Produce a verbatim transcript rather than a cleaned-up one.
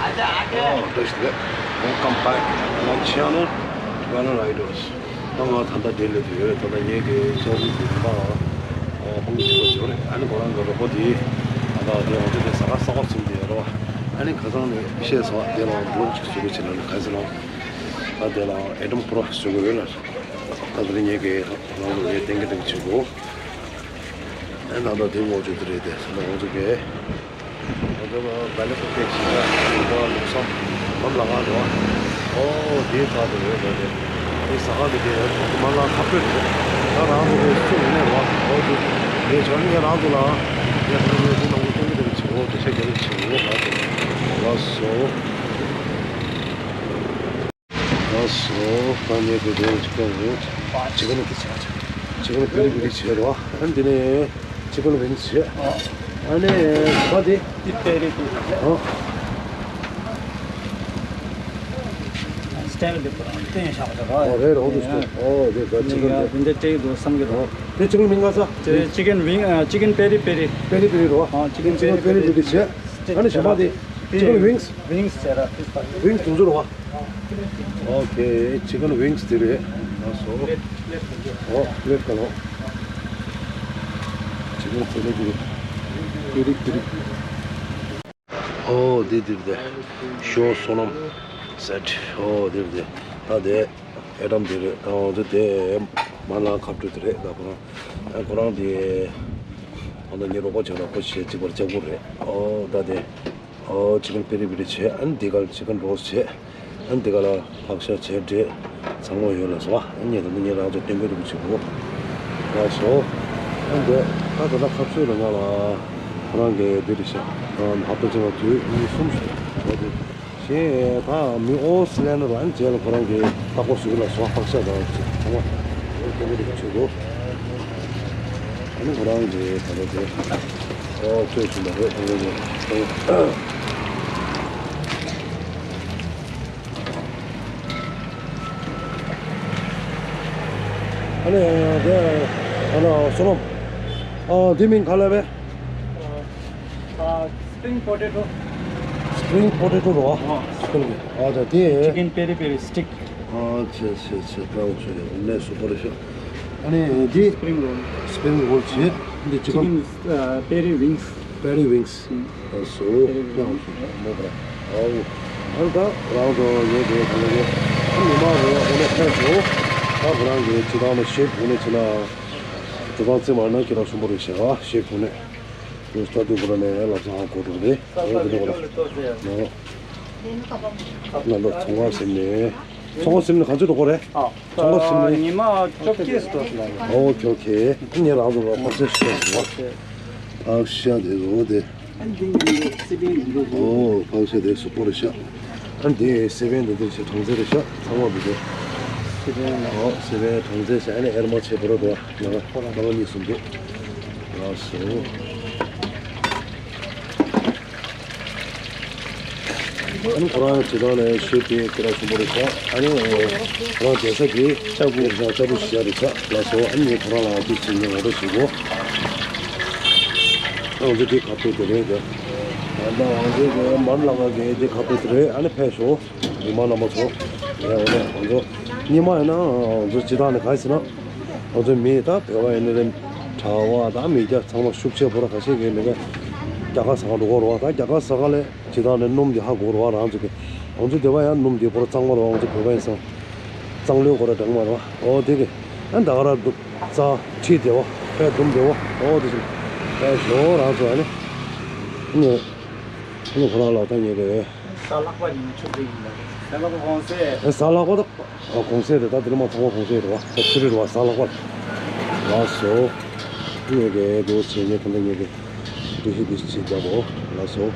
Welcome back my channel, Venom Riders. ད་ང་ད་ལྟ་ལྡི་ལི་དུ་ཡོད། ད་ལྟ་ངེད་ཀྱི་ཤག་ཟུར་དེ་ད་ཨ་ཧོང་ཆེན་པོ་ཅིག་རེད། ཨ་ནི་ཁོ་རང་གི་རོགས་པ་དེ་ད་ལྟ་དེ་འོང་དུས་དེ་ཟ་ཁང་ས་ཁོག་ཚུགས་དེ་ཡོད་རེད་བ། ཨ་ནི་ཁ་སང་ནས་བཤད་སོང་། དེ་ལ་བློག་ཅིག་བཟོ་གི་བྱེད་ན་ནི་ག་ཟེར་ན། ད་དེ་ལ་ཨེ་ཏམ་པོ་རོ་བཟོ་གི་ཡོད་ལ། ད་དེ་རིང་ངེད་ཀྱི་རང་ལུགས་ཡས་ཏན་གི་ཏན་གི་བྱེད་དགོས། ཨ་ནི་ད་ལྟ་དེ་ངོ་སྤྲོད་དེ་རེད། དེ་ཟེར་ན་ང་ཚོ་གི། ང་ཚོ་ལ་བལ་ལེ་ཁོ་ཏེ་ཞིག་ལ་ཡིན་པ་ལུགས་སམ་ལམ་ལ་ང་འགྲོ་བ། ཨོ་དེའི་ཐག་ཏུ་ཡོད་རེད་དེ། དེ་ཟ་ཁང་དེ་དེ་མ་ལ་ཁ་སྤྲོད་རེད། ད་རང་ཚོ་དེ་སུ་ཡིན་ནས་རོ། ཨོ་དེ་དེ་བྱོན་ངས་རང་ཚོ་ལ་ཡ་ད་ངས་དེ་ནང་ལ་སྟོན་གི་དེ་བྱེད་འོ་དེ་ཤ་རྒྱ་རེད་བྱེད་འོ་ང་ཚོ་ལ་སོ། ལགས་སོ། ད་ངས་དེ་དོན་ཅིག་བཏང་ཡོད། ཅི་ག་ནས་དེ་བྱས། ཅི་ག་ནས་པེ་རི་པེ་རི་བྱས་རོ། ཨ་ནི་དེ་ནས་ཅི་ག་ནས་བིན་བྱས། ཨ་ནི་ད་དེ། དེ་པེ་རི་པེ་རི། ཨ། སྟེགས་འདི་པར་བསྟན་བཞག་པ་རེད། ཨོ་རེད་རེད། ཨོ་དེ་སྟེགས། ཨོ་དེ་ད་ཅི་ག་ནས་དེ། འདི་འདྲ་སྟེགས་འདུག་བསམ་གྱི་རོ། དེ་ཅི་ག་ནས་མིང་ག་ས། ཅི་ཅི་ཀན་ཝིང་ཨ། ཅི་ཀན་པེ་རི་པེ་རི། པེ་རི་པེ་རི་རོ། ཨ། ཅི་ཀན་པེ་རི་པེ་རི་བྱས། ཨ་ནི་གཞན་པ་དེ། ཅི་ག་ནས་ཝིང་སི། ཝིང་སི་བྱས་ར། ཝིང་སི་དུང་ཕྱུར་རོ། ཨོ་ཁེ། ཅི་ཀན་ཝིང་སི་དེ་རེད། ལགས་སོ། ཨོ་པི་ལེ་ཊི་ག་ལོ། ཅི་ཀན་པེ་རི་པེ་རི། པེ་རི་པེ་རི། ཨོ་དེ་དེ་དེ། ཞོ་སོ་ནམ་སེ་ཊི། ཨོ་དེ་དེ། ད་དེ་ཨེ་ཏམ་དེ་རེད། ཨོ་དེ་དེ་མ་ལ་ཁ་སྤྲོད་དེ་རེད། ད་ཁོ་རང་ཨ་ཁོ་རང་དེ་ཨ་ད་ངའི་རོགས་པ་བྱས་ན་ཁོ་བྱས་གཅིག་པར་ལྕགས་པོ་རེད། ཨོ་ད་དེ། ཨོ་ཅི་ཀན་པེ་རི་པེ་རི་བྱས། ཨ་ནི་འདི་ག་ལ་ཅི་ཀན་རོ་སི་བྱས། ཨ་ནི་འདི་ག་ལ་ཕག་ཤ་བྱས། འབྲས་ཚང་མ་ཡོད་ལ་སོ། ཨ་ནི་ངས་ད་ནི་ངས་རང་ཚོ་སྟོན་གི་འདུག་བྱེད་དགོས་ལ་སོ། ཨ་ནི་འདི་ད་ད་ལྟ་ཁ་ཤས་ལ་ང་ལ་ཁོ་རང་གི་འདི་རེད་ཤག་ཨ་ནི་ཧབ་ཏ་ཅིག་ལ་དུས་ཉིན་གསུམ་ཞིག་འགྲོ་དུས། གཞན་ད་མི་ཨོ་སི་ལན་ལ་ཨ་ནི་རྗེས་ལ་ཁོ་རང་གི་ལྟ་སྐོར་ཞུ་གི་ལ་སོ། ཕག་ཤ་དང་ཚང་མ་སྟོན་གི་འདུག་བྱེད་དགོས། ཨ་ནི་ཁོ་རང་གི་ད་ལྟ་དེ་ཨོ་ཁྱོད་ཞུ་མ་རེད། ཨ་ནི་ཨ་ནི་དེ་ཨ་ནི་སོ་ནམ། ཨ་དེ་མིང་ག་ལབ་པས། ཨ་སི་པི་རིང་པོ་ཏེ་ཊོ། སི་པི་རིང་པོ་ཏེ་ཊོ་རོ། ཨ་སི་པི་རིང་། ཨ་ད་དེ། ཅི་ཀན་པེ་རི་པེ་རི་སི་ཊིག་ཨ་ཆེ་ཆེ་ཆེ། ད་འོ་ཆེ་ཡ་ནས་སུ་པར་ཤ། ཨ་ནི་འདི་སི་པི་རིང་རོལ། སི་པི་རིང་རོལ་བྱས། འདི་ཅི་ཅི་ཀ་ཀན་ཨ་པེ་རི་ཝིང་སི། པེ་རི་ཝིང་སི། ཨ་སོ། པེ་རི་ཝིང་སི། ཡང་ཆེ་མོ་པ། ཨའོ། ཨ་ནི་ད་རང་དུ་ཡོད་དེ་ག་ལ་ཡོད། ཨ་ནི་མ་རོ་ཨ་ནི་ཕེབས་སོ། ད་ཁོ་རང་གི་ཅི་ཐང་ནས་ཤེབ་གུ་ནས་ཕྱིན་ན། ཅི་ཐང་རྩེ་མ་ན་ཁྱེད་རང་གསུམ་པོ་རེད་ཤག་ཨ་ཤེབ་གུ་ནས། ཡོད་སྟོད་དུ་ཁོ་རང་ནས་ལབ་ས་ཧ་གོ་འགྲོ་རེད། ཨོ་དེ་འདྲ་བ་ལ། ང་ལོ་ཚོང་བ་ཟིན་ནས། ཚོང་བ་ཟིན་ནས་ག་ཚོད་འགྲོ་གོ་རེད། ཨ། ཚོང་བ་ཟིན་ནས། ཉི་མ་བཅོ་བརྒྱད་ཙམ་འགྲོ་སོང་། ཨོ་ཁེ་ཨོ་ཁེ། ངས་རང་ཚོ་ལ་ཕར་ཚད་ཞིག་ཞོག་ཕག་ཤ་དེ་རོ་དེ། ཨོ་ཕག་ཤ་དེ་སུ་པོ་རེད་ཤག་ཨ་འདི་སེ་བན་དེ་འདྲ་ཞིག་གྲངས་ཚད་རེད་ཤག་ཚང་མ་འདི་འདྲ། སེ་བན་ལ། ཨོ་སེ་བན་གྲངས་ཚད་ཤག་ཨ་ནི་ཨེར་མ་ཆེ་པོ་རོ་དོ། ང་ང་གཉིས་གསུམ་འདུག་ལགས་སོ། ཨ་ནི་ཁོ་རང་ཇི་ལྟར་ནས་ཤེས་པའི་ཁྱེད་རང་གསུམ་པོ་རེད་ཤག་ཨ་ནི་ཁོ་རང་རྒྱལ་ས་གི་ལྕགས་པོ་ལྕགས་པོ་ཞིག་རེད་ཤག་ལགས་སོ། ཨ་ནི་ཁོ་རང་ལ་དུས་ཚོད་ནས་ངོ་སྤྲོད་ཞུ་གོ་ཨ་ང་ཚོ་འདི་ཁ་ཕྱེ་དེ་རེད་དེ། ཨ་ད་ང་ཚོ་གི་མར་ལ་ང་གི་འདི་ཁ་ཕྱེ་དེ་རེད། ཨ་ནི་ཕེབས་ཤོག་ཉི་མ་རྣམ་པ་ཚོ། ཨེ་འོ་ནས་ང་ཚོ་ཉི་མ་ཡིན་ན་ང་ཚོ་ཇི་ལྟར་ནས་ག་རེ་ཟེར་ན། ང་ཚོ་མི་ད་བོད་པ་ཡིན་ནའི་རེད། གྲྭ་བ་དང་མི་སྐྱ་ཚང་མ་ཤུགས་ཆེ་བོ་ར་ཁ་ཤས་ཀྱིས་མི་ཀ་རྒྱ་གར་ཟ་ཁང་འགྲོ་གོ་རེད་བ། ད་རྒྱ་གར་ཟ་ཁང་ལས་ཇི་ལྟར་ནས་སྣུམ་འདི་ཧ་གོ་རེད་བ། རང་ཚོ་གི་ང་ཚོ་བསྡད་པ་ཡང་སྣུམ་འདི་བོ་ར་གཙང་མ་རེད་བ། ང་ཚོ་བོད་པ་ཡིན་ཙང་གཙང་ལོས་གོ་ར་འདྲ་མ་རེད་བ། ཨོ་དེ་གི་ཨ་ད་ག་ར་འདུག་རྩ་ཁྲིད་བསྡད་བ་ཕས་འདུམ་བསྡད་བ། ཨོ་དེ་བཞིན་ཕས་ཞོ་རང་ཚོ་ཨ་ནི་ཨ་ནི་ཨ་ནི་ཁོ་རང་ལ་ད་ཉེ་གི་རེད། གཟའ་ལྷག་པ་ཡིན་ཆོག་གི་ཡིན་ལ། གཟའ་ལྷག་པ་གོང་སེ། ཨེ་གཟའ་ལྷག་པ་ད། ཨ་གོང་སེ་རེད། ད་དེ་རིང་མ་ཚང་མ་གོང་སེ་རེད་བ། ད་ཚེ་རིང་རེད་བ། གཟའ་ལྷག་པ་རེད། ལགས་སོ། ངས་གི་དེ་བྱས་ནས་ད་ལྟ་ངས་གི་འདི་ཞིག་འདི་ཞིག་བྱེད་རྒྱབ་བོ། ལགས་སོ།